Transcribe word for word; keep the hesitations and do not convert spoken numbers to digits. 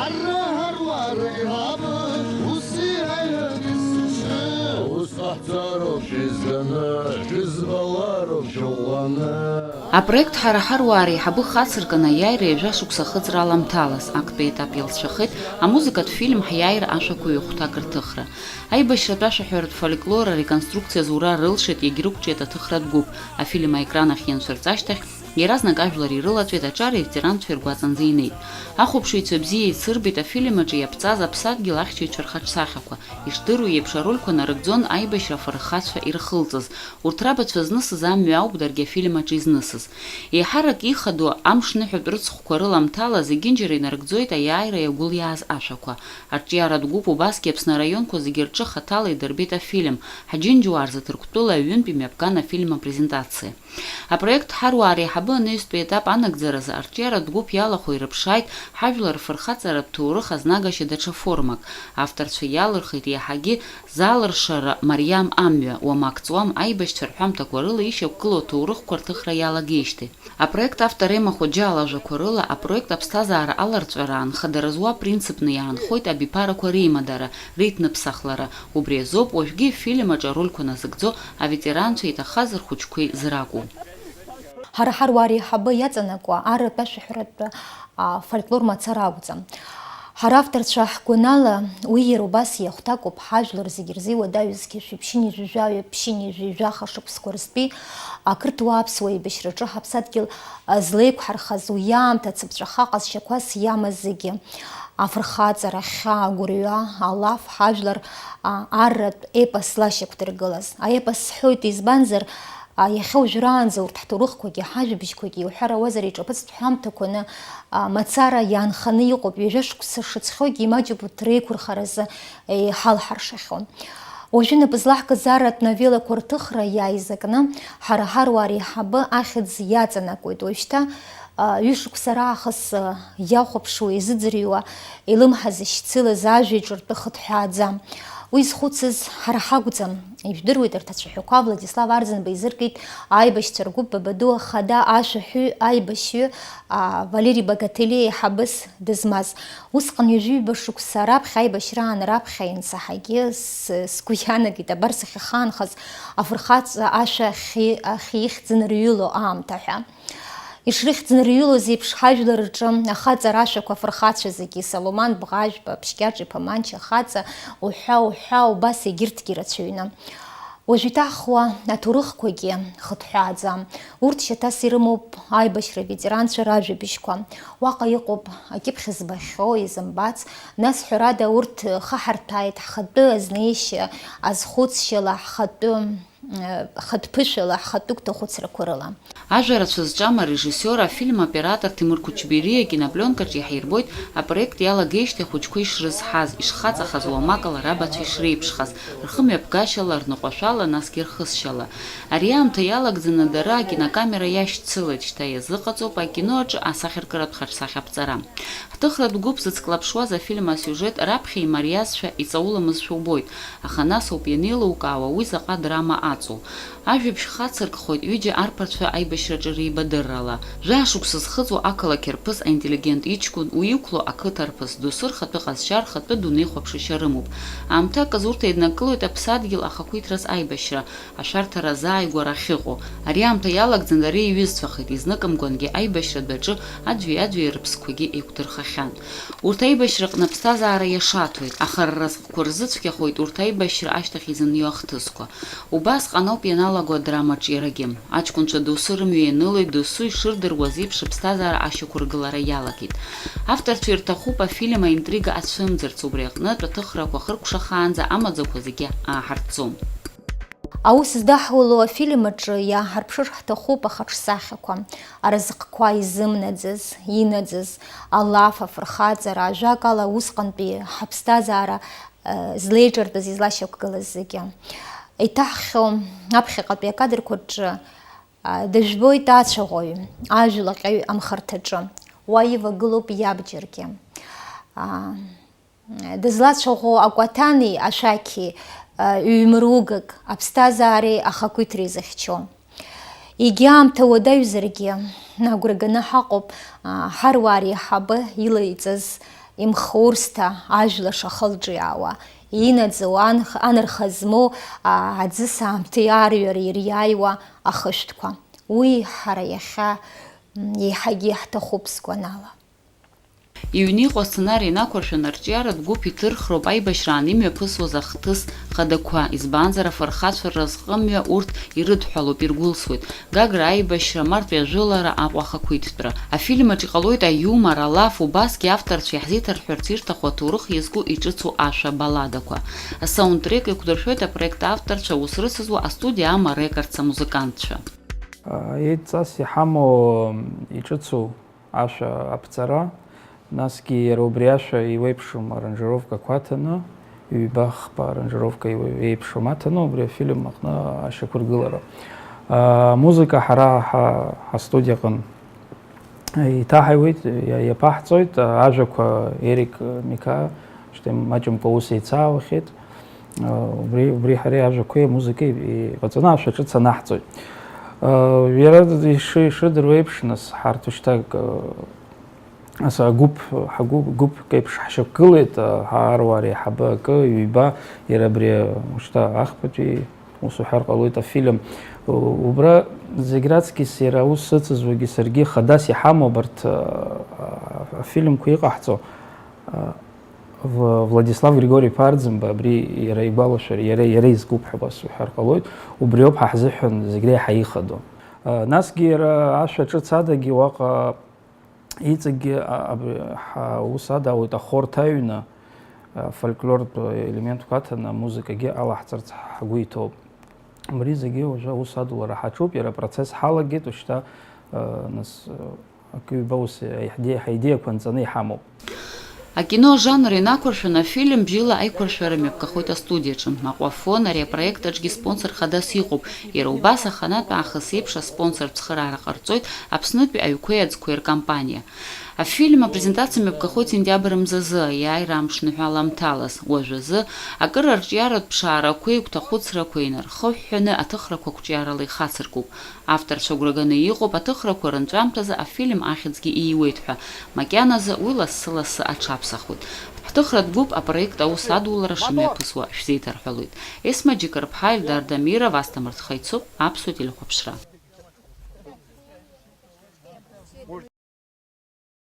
Ҳара ҳаруаа реиҳабы, ус иҳәеит есышьны. Ус ҟаҳҵароуп шәизганы, шәызбалароуп шәыӷәӷәаны. Апроект Ҳара ҳаруаа реиҳабы хацыркын аиааира ҩажәа шықәса ахыҵра аламҭалаз, актәи етап иалҵшәахеит амузыкатә фильм Ҳиааира ашәақәа ҩахәҭак рҭыхра. Аибашьратә ашәаҳәаратә фольклор ареконструкциа зура рылшеит, иагьрықәҿиеит аҭыхратә гәыԥ. Афильм аекран ахь ианцәырҵ ашьҭахь, иаразнак ажәлар ирылаҵәеит, аҿареи аветеранцәеи ргәаҵанӡа инеит. Ахәаԥшыҩцәа бзиа еицырбеит афильм аҿы иаԥҵаз аԥсадгьыл ахьчаҩцәа рхаҿсахьақәа. Ишдыру еиԥш, арольқәа нарыгӡон аибашьра афырхацәа ирхылҵыз. Урҭ рабацәа знысыз амҩа ауп даргьы афильм аҿы изнысыз. Еиҳарак ихадоу амшныҳәатә рыцхәқәа рыламҭала зегьынџьара инарыгӡоит аиааира иагәылиааз ашәақәа. Арҿиаратә гәыԥ убасгьы Аԥсны араионқәа зегьы рҿы хаҭала идырбеит афильм, Ҳаџьынџьуаа рзы Ҭырқәтәыла аҩынтә имҩаԥган афильм апрезентациа. Апроект Ҳаруаа реиҳабы анаҩстәи етап анагӡаразы арҿиаратә гәыԥ иалахәу ирыԥшааит ҳажәлар рфырхаҵаратә ҭоурых азнагашьа даҽа формак. Авторцәа иалырхит иаҳагьы залыршара мариам амҩа, уамак ҵуам аибашьцәа рҳәамҭақәа рыла ишьақәгылоу аҭоурыхқәа рҭыхра иалагеижьҭеи. Апроект автор Ема Хоџьаа лажәақәа рыла, апроект аԥсҭазаара аларҵәараан хадара зуа принципны иаанхоит абиԥарақәа реимадара, реиҭныԥсахлара. Убри азоуп уажәгьы ифильм аҿы арольқәа назыгӡо аветеранцәа иҭахаз рхәыҷқәеи зракәу. Ҳара ҳаруаа реиҳабы иаҵанакуа арратә ашәаҳәаратә, а, фольклор мацара акәӡам. Ҳара авторцәа ҳгәанала, уи иара убас иахәҭакуп ҳажәлар зегьы рзы иуадаҩызгьы шәи ԥшьынҩажәи жәаҩа, ԥшьынҩажәи жәаха шықәсқәа рзтәи ақырҭуа-аԥсуа еибашьраҿы ҳаԥсадгьыл, а, злеиқәҳархаз, уи аамҭа ацыԥҵәаха ҟазшьақәас иамаз зегьы, афырхаҵара, ахьаа, агәырҩа, алаф, ҳажәлар, а, арратә епос злашьақәдыргылаз. Аепос сҳәоит, избанзар, а, иахьа уажәраанӡа урҭ ҳҭоурыхқәагьы, ҳажәабжьқәагьы, иуҳәар ауазар, иҿаԥыцтә ҳәамҭақәаны, а, мацара иаанханы иҟоуп, ҩажәа шықәса шыҵхьоугьы имаҷуп урҭ реиқәырхаразы, еиҳалҳаршахьоу. Уажәы напы злаҳкыз арратә новеллақәа рҭыхра иааизакны, ҳара ҳаруаа реиҳабы ахьӡ иаҵанакуеит. Уажәшьҭа, а, ҩышықәса раахыс, а, иахәаԥшуа, изыӡырҩуа, илымҳа зышьцылаз ажәа иҿыртәы хыҭҳәааӡам. Уи зхәыцыз ҳара ҳакәӡам. Ижәдыруеит, арҭ ацәаҳәақәа Владислав Арӡынба изыркит аибашьцәа ргәыԥ Бабаду ахада ашәаҳәаҩ аибашьҩы, а, Валери Багателиа еиҳабыс дызмаз. Усҟан ҩажәиба шықәса раԥхьа аибашьраан раԥхьа иансаҳагьы с-, сгәы иаанагеит абар сахьахаанхаз афырхаҵа ашәа ахьи-, ахьихьӡынрыҩыло аамҭа ҳәа. Ишрыхьӡынрыҩылоз еиԥш, ҳажәлар рҿы ахаҵара ашәақәа афырхацәа зегьы, Соломан Бӷажәба, Ԥшькьаҿ-иԥа Манча хаҵа, уҳәа, уҳәа, убас егьырҭгьы рацәаҩны. Уажә иҭаҳхуа аҭоурыхқәагьы хыҭҳәааӡам. Урҭ шьаҭас ирымоуп аибашьра ветеранцәа ражәабжьқәа. Уаҟа иҟоуп акьыԥхь збахьоу, изымбац, нас, ҳәарада, урҭ хаҳарҭәааит ҳхатәы азнеишьа азхәыцшьала, ҳхатәы, э, хатә ԥышәала, ҳхатәы гәҭахәыцрақәа рыла. Ажәа рацәа зҿам арежиссиор, афильм оператор Ҭемыр Қәычбериа акиноплионкаҿ иаҳирбоит апроект иалагеижьҭеи ахәыҷқәа ишрызҳаз, ишхаҵахаз, уамак ала рабацәа ишреиԥшхаз, рхымҩаԥгашьала, рныҟәашәала, насгьы рхысшьала. Ари аамҭа иалагӡаны дара акинокамера иашьцылеит, шьҭа иазыҟаҵоуп акино аҿы асахьаркыратә хаҿсахьа аԥҵара. Ҳҭыхратә гәыԥ зыцклаԥшуаз афильм асиужет раԥхьа имариазшәа, иҵауламызшәа убоит, аха нас ауп ианеилукаауа уи заҟа драма аҵоу. Ажәабжь хацыркхоит ҩыџьа арԥарцәа аибашьраҿы реибадыррала. Жәаа шықәса зхыҵуа ақалақь арԥыс аинтеллигент иҷкәын, уи иқәлоу ақыҭа арԥыс, досу рхатәы ҟазшьа, рхатәы дунеихәаԥшышьа рымоуп. Аамҭак азы урҭ еиднакылоит аԥсадгьыл ахақәиҭраз аибашьра, ашәарҭара азааигәара ахьыҟоу. Ари аамҭа иалагӡаны ари иҩызцәахеит, изныкымкәангьы аибашьратә аҿы аӡәи-аӡәи рыԥсқәагьы еиқәдырхахьан. Урҭ аибашьраҟны аԥсҭазаара иашаҭоит, аха рразҟқәа рзыцәгьахоит урҭ аибашьра ашьҭахь изынио ахҭысқәа. Убасҟан ауп ианалаго адрама аҿиарагьы. Аҷкәынцәа досу рымҩа ианылеит, досу ишырдыруаз еиԥш рыԥсҭазаара ашьақәыргылара иалагеит. Авторцәа ирҭахуп афильм аинтрига ацәымӡырц, убри аҟнытә аҭыхрақәа хыркәшахаанӡа амаӡақәа зегьы ааҳартӡом. Аус здаҳуло афильм аҿы иааҳарԥшыр ҳҭахуп ахаҿсахьақәа, аразҟқәа изымнаӡаз, инаӡаз, алаф, афырхаҵара, ажәакала, усҟантәи ҳаԥсҭазаара, э, злеиҿартәыз, излашьақәгылаз зегьы. Иҭаҳхьоу аԥхьаҟатәи акадрқәа рҿы, а, дыжәбоит ацәаӷәаҩ, ажәлаҟьаҩ амхырҭаҿы. Уа ивагылоуп иабџьаргьы. А, Дызлацәаӷәо акәаҭани ашәақьи, а, ҩ-мыругак, аԥсҭазаареи ахақәиҭреи зыхьчо. Егьи аамҭа уадаҩзаргьы, агәра ганы ҳаҟоуп, а, ҳаруаа реиҳабы илаиҵаз Имхурсҭа ажәла шахылҿиаауа, инаӡоу анх-, анырха змоу, а, аӡыс аамҭеи арҩареи ириааиуа ахышәҭқәа. Уи ҳара иахьа, м, еиҳагьы иаҳҭахуп сгәанала. Иҩны иҟоу асценари инақәыршәаны арҿиаратә гәыԥ иҭырхроуп аибашьраан имҩаԥысуаз ахҭыс хадақәа, избанзар, афырхацәа рразҟымҩа урҭ ирыдҳәалоуп, иргәылсуеит. Гагра аибашьра, мартәи ажәылара, Аҟәа ахақәиҭтәра. Афильм аҿы иҟалоит аиумор, алаф, убасгьы авторцәа иаҳзеиҭарҳәарц ирҭаху аҭоурых иазку иҿыцу ашәа балладақәа. Асаундтрек еиқәдыршәоит апроект авторцәа аус рыцызуа астудиа Ама Рекордс амузыкантцәа. Еидҵас иҳамоу иҿыцу ашәа аԥҵара, насгьы иара убри ашәа еиуеиԥшым аранжировкақәа аҭаны, ҩба-хԥа аранжировка еиуе-, еиԥшым аҭаны, убри афильм аҟны ашьақәыргылара. Амузыка ҳара ҳа-, ҳастудиаҟын иҭаҳаиуеит, иа-, иаԥаҳҵоит, ажәақәа Ерик Миқа, шьҭа маҷымкәа аус еицаауахьеит. Убри, убри ҳареи ажәақәеи амузыкеи иҟаҵаны ашәа ҿыц анаҳҵоит. Иара иши-, ишидыруа еиԥш, нас, ҳарҭ шьҭак, ас агәыԥ, ҳагәы-, гәыԥк еиԥш ҳшьақәгылеит, ҳаруаа реиҳабы акы, ҩба, иара абри, шьҭа ахԥатәи, ус уҳәар ҟалоит, афильм. Убра зегь раҵкьыс иара аус ыцызуагьы саргьы хадас иҳамоу абарҭ, афильмқәа иҟаҳҵо. В-, Владислав Григори-иԥа Арӡынба, абри иара игәалашәара, иара, иара изкуп ҳәа убас уҳәар ҟалоит, убриоуп ҳа ҳзыҳәан зегь реиҳа ихадоу. А, насгьы иара ашәа ҿыц адагьы уаҟа иҵегьгьы, а, абри, ҳа-, ус адаауеит, ахор ҭаҩны, а, фольклортә елементқәа аҭаны амузыкагьы алаҳҵарц ҳгәы иҭоуп. Абри зегьы уажәы аус адулара ҳаҿуп, иара апроцесс ҳалагеит, ушьҭа, а, нас, а, Акы-ҩба ус ҳди-, ҳаидеиақәа нҵаны иҳамоуп. Акино ажанр инақәыршәаны афильм бжьыла аиқәыршәара мҩаԥгахоит астудиаҿы. Аҟәафон ари апроект аҿгьы спонсор хадас иҟоуп. Иара убас аханатә аахыс еиԥш аспонсортә цхыраара ҟарҵоит Аԥснытәи аҩқәеи аӡқәеи ркомпаниа. Афильм апрезентациа мҩаԥгахоит сентиабр мзазы, аиааира амш ныҳәала амҭалаз. Уажәазы, акыр арҿиаратә ԥшаарақәеи гәҭахәыцрақәеи инархыҳәҳәаны аҭыхрақәа қәҿиарала ихацыркуп. Авторцәа агәра ганы иҟоуп аҭыхрақәа рынҵәамҭазы афильм ахьӡгьы ииуеит ҳәа, макьаназы уи лассы-лассы аҽаԥсахуеит. Ҳҭыхратә гәыԥ апроект аус адулара шымҩаԥысуа шәзеиҭарҳәалоит. Есма Џьыкырԥҳа, Ельдар Дамиров, Асҭамыр Тхаицуп, Аԥсуа телехәаԥшра.